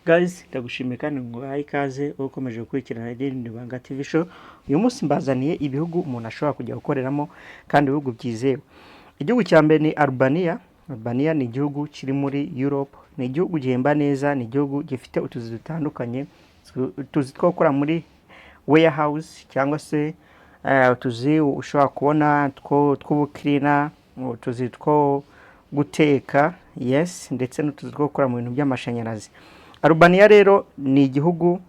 Guys, ndagushimiye kandi nguhaye ikaze wowe ukomeje gukurikirana Irindi Banga TV Show. Uyu munsi mbazaniye ibihugu umuntu ashobora kujya gukoreramo kandi ibihugu byizewe. Igihugu cya mbere ni Albania. Albania ni igihugu kiri muri Europe, ni igihugu gihemba neza, ni igihugu gifite utuzi dutandukanye, utuzi two gukora muri warehouse cyangwa se utuzi ushobora kubona tw'ubu cleaner, utuzi two guteka, yes, ndetse n'utuzi two gukora mu bintu by'amashanyarazi. Albania rero ni igihugu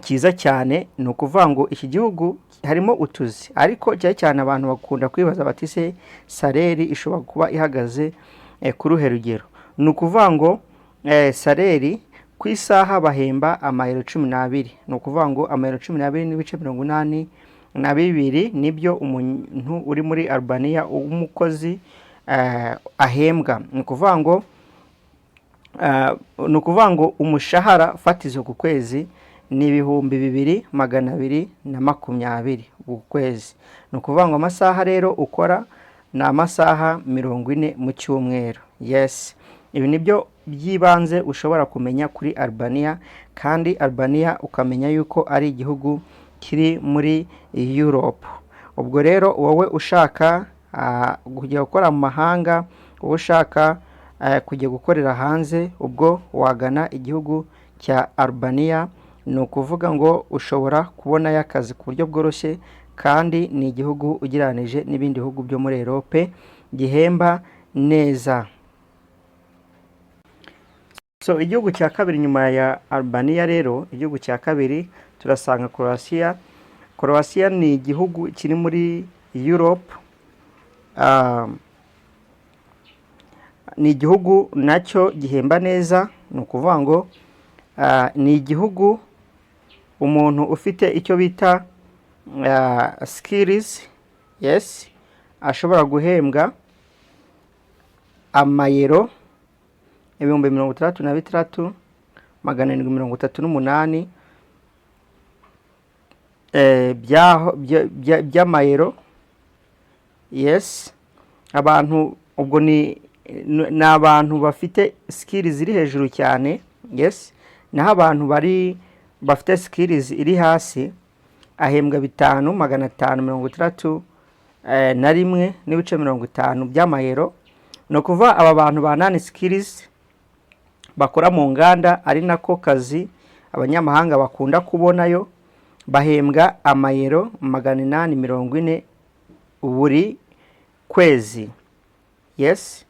cyiza cyane. Ni ukuvuga ngo iki gihugu harimo utuzi, ariko cyane cyane abantu bakunda kwibaza bati: "Se salary ishobora kuba ihagaze ku ruhe rugero?" Ni ukuvuga ngo salary ku isaha bahemba amayero 12. Ni ukuvuga ngo amayero 12.82 nibyo umuntu uri muri Albania w'umukozi ahembwa. Ni ukuvuga ngo umushahara fatizo ku kwezi ni 2220 ku kwezi. Ni ukuvuga ngo amasaha rero ukora ni amasaha 40 mu cyumweru. Yes, ibi ni byo by'ibanze ushobora kumenya kuri Albania, kandi Albania ukamenya yuko ari igihugu kiri muri Europe. Ubwo rero wowe ushaka kujya gukora mu mahanga, wowe ushaka kujya gukorera hanze, ubwo wagana igihugu cya Albania. Ni ukuvuga ngo ushobora kubonayo akazi ku buryo bworoshye, kandi ni igihugu ugereranije n'ibindi bihugu byo muri Europe gihemba neza. So igihugu cya kabiri nyuma ya Albania rero, igihugu cya kabiri turasanga Croatia. Croatia ni igihugu kiri muri Europe. Ni igihugu nacyo gihemba neza. Ni ukuvuga ngo ni igihugu umuntu ufite icyo bita skills, yes, ashobora guhembwa amayero 66,738 by'amayero. Yes, abantu ubwo ni abantu bafite skills ziri hejuru cyane. Yes, naho abantu bari bafite skills iri hasi ahembwa 5,561.50 by'amayero. Ni ukuvuga aba bantu ba non skills bakora mu nganda, ari nako kazi abanyamahanga bakunda kubonayo, bahembwa amayero 840 buri kwezi. Yes.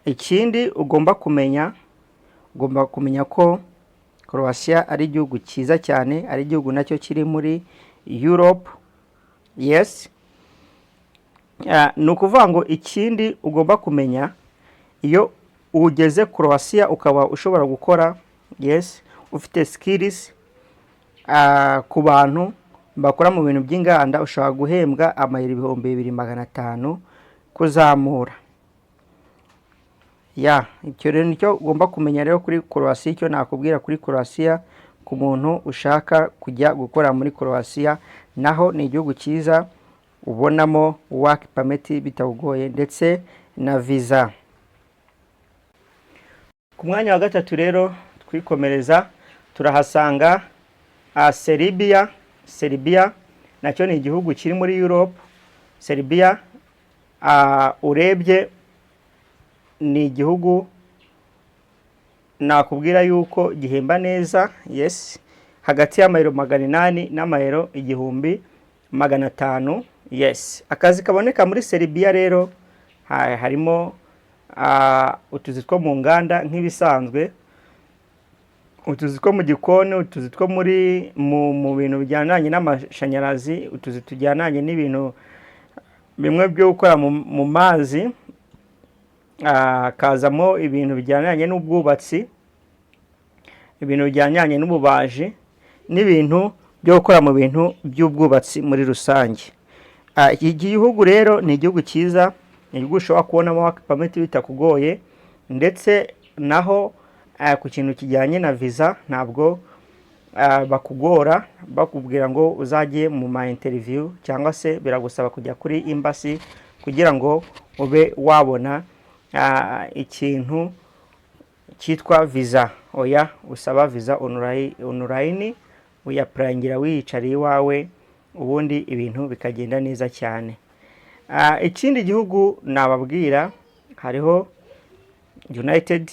Ikindi ugomba kumenya, ugomba kumenya ko Croatia ari igihugu cyiza cyane, ari igihugu nacyo kiri muri Europe. Yes. Ni ukuvuga ngo ikindi ugomba kumenya, iyo ugeze Croatia ukaba ushobora gukora, yes, ufite skills, ku bantu bakora mu bintu by'inganda ushobora guhembwa amayero 2500 kuzamura. Ya, icyo rero nicyo ugomba kumenya rero kuri Croatia. Icyo nakubwira kuri Croatia, ku muntu ushaka kujya gukora muri Croatia, naho ni igihugu cyiza ubonamo work permit bitakugoye ndetse na visa. Ku mwanya wa gatatu rero twikomereza, turahasanga Serbia. Serbia nacyo ni igihugu kiri muri Europe. Serbia urebye ni igihugu nakubwira yuko gihemba neza. Yes, hagati y'amayero 800 n'amayero 1500. Yes, akazi kaboneka muri Serbia rero harimo utuzi two mu nganda nk'ibisanzwe, utuzi two mu gikoni, utuzi two muri mu bintu bijyananye n'amashanyarazi, utuzi tujyananye n'ibintu bimwe byo gukora mu mazi, hakazamo ibintu bijyananye n'ubwubatsi, ibintu bijyananye n'ububaji n'ibintu byo gukora mu bintu by'ubwubatsi muri rusange. Iki gihugu rero ni igihugu cyiza, ni igihugu ushobora kubonamo work permit bitakugoye, ndetse naho ku kintu kijyanye na visa ntabwo bakugora bakubwira ngo uzajye mu ma interview cyangwa se biragusaba kujya kuri embassy kugira ngo ube wabona ikintu. cyitwa visa. Oya, usaba visa online, uyapplyingira wiyicariye iwawe, ubundi ibintu bikagenda neza cyane. Ikindi gihugu nababwira, hariho United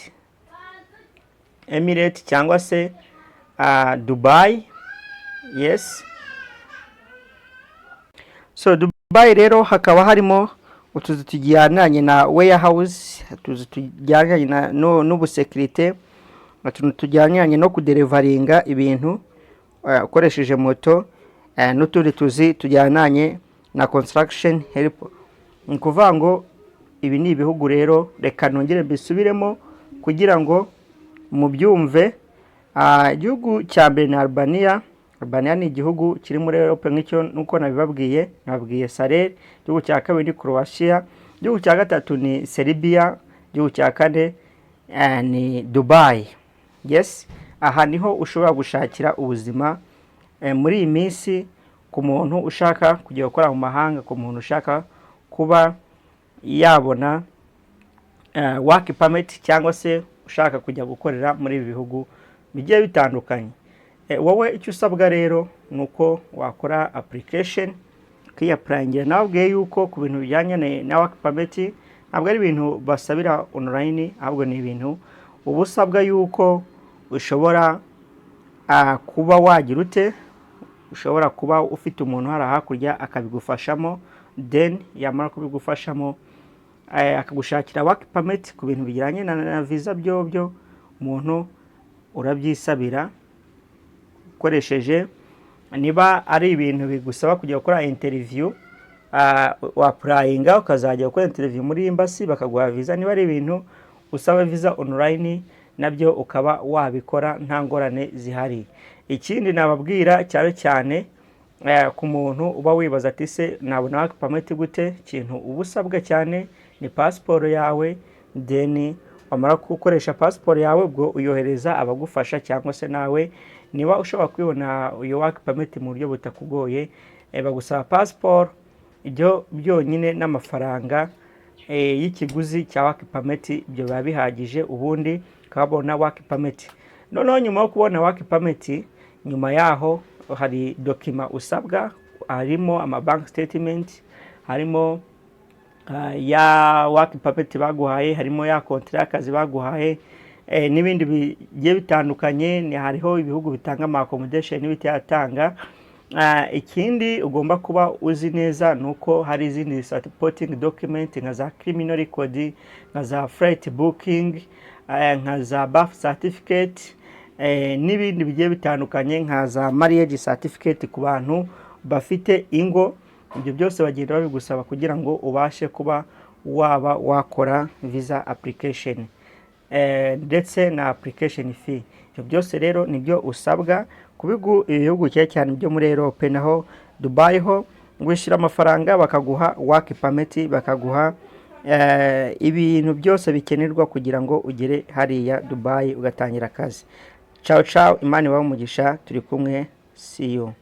Emirate cyangwa se Dubai. Yes, so Dubai rero hakaba harimo utuzu tujyananye na warehouse, utuzu tujyanye n'ubusekirite, utuntu tujyanye no kudeliveringa ibintu ukoresheje moto, n'utundi tuzi tujyananye na construction help. Ni ukuvuga ngo ibi ni ibihugu rero, reka nongere mbisubiremo kugira ngo mubyumve. Igihugu cya mbere ni Albania. Albania ni igihugu kiri muri Europe nk'icyo nuko nabibabwiye, nababwiye salaire. Igihugu cya kabiri ni Croatia, igihugu cya gatatu ni Serbia, igihugu cya kane ni Dubai. Yes, aha niho ushobora gushakira ubuzima muri iyi minsi ku muntu ushaka kujya gukora mu mahanga, ku muntu ushaka kuba yabona work permit cyangwa se ushaka kujya gukorera muri ibi bihugu bigiye bitandukanye. Wowe icyo usabwa rero ni uko wakora application, ukiyapplyingira. Nababwiye yuko ku bintu bijyanye na work permit ntabwo ari ibintu basabira online, ahubwo ni ibintu uba usabwa yuko ushobora kuba wagira ute, ushobora kuba ufite umuntu hari hakurya akabigufashamo, then yamara kubigufashamo akagushakira work permit. Ku bintu bijyanye na visa byo umuntu urabyisabira ukoresheje, niba ari ibintu bigusaba kujya gukora interview, wapplyinga ukazajya gukora interview muri embassy bakaguha visa. Niba ari ibintu usaba visa online, nabyo ukaba wabikora nta ngorane zihari. Ikindi nababwira cyane cyane ku muntu uba wibaza ati: "Se nabona work permit gute?" Ikintu uba usabwa cyane ni pasiporo yawe, then wamara gukoresha pasiporo yawe, ubwo uyohereza abagufasha, cyangwa se nawe niba ushobora kwibona iyo work permit mu buryo butakugoye. Bagusaba pasiporo, ibyo byonyine n'amafaranga y'ikiguzi cya work permit, ibyo biba bihagije, ubundi ukabona work permit. Noneho nyuma yo kubona work permit, nyuma yaho hari document usabwa, harimo ama bank statement, harimo ya work permit baguhaye, harimo ya contrat y'akazi baguhaye, n'ibindi bigiye bitandukanye. Ni hariho ibihugu bitanga ama accommodation n'ibitayatanga. Ikindi ugomba kuba uzi neza ni uko hari izindi supporting document nka za criminal record, nka za flight booking, nka za birth certificate, n'ibindi bigiye bitandukanye nka za marriage certificate ku bantu bafite ingo. Ibyo byose bagenda babigusaba kugira ngo ubashe kuba waba wakora visa application, ndetse na application fee. Ibyo byose rero nibyo usabwa ku bihugu, ibihugu cyane cyane byo muri Europe. Naho Dubai ho wishyura amafaranga bakaguha work permit, bakaguha ibintu byose bikenerwa kugira ngo ugere hariya Dubai ugatangira akazi. Ciao ciao, Imana ibahe umugisha, turi kumwe, see you.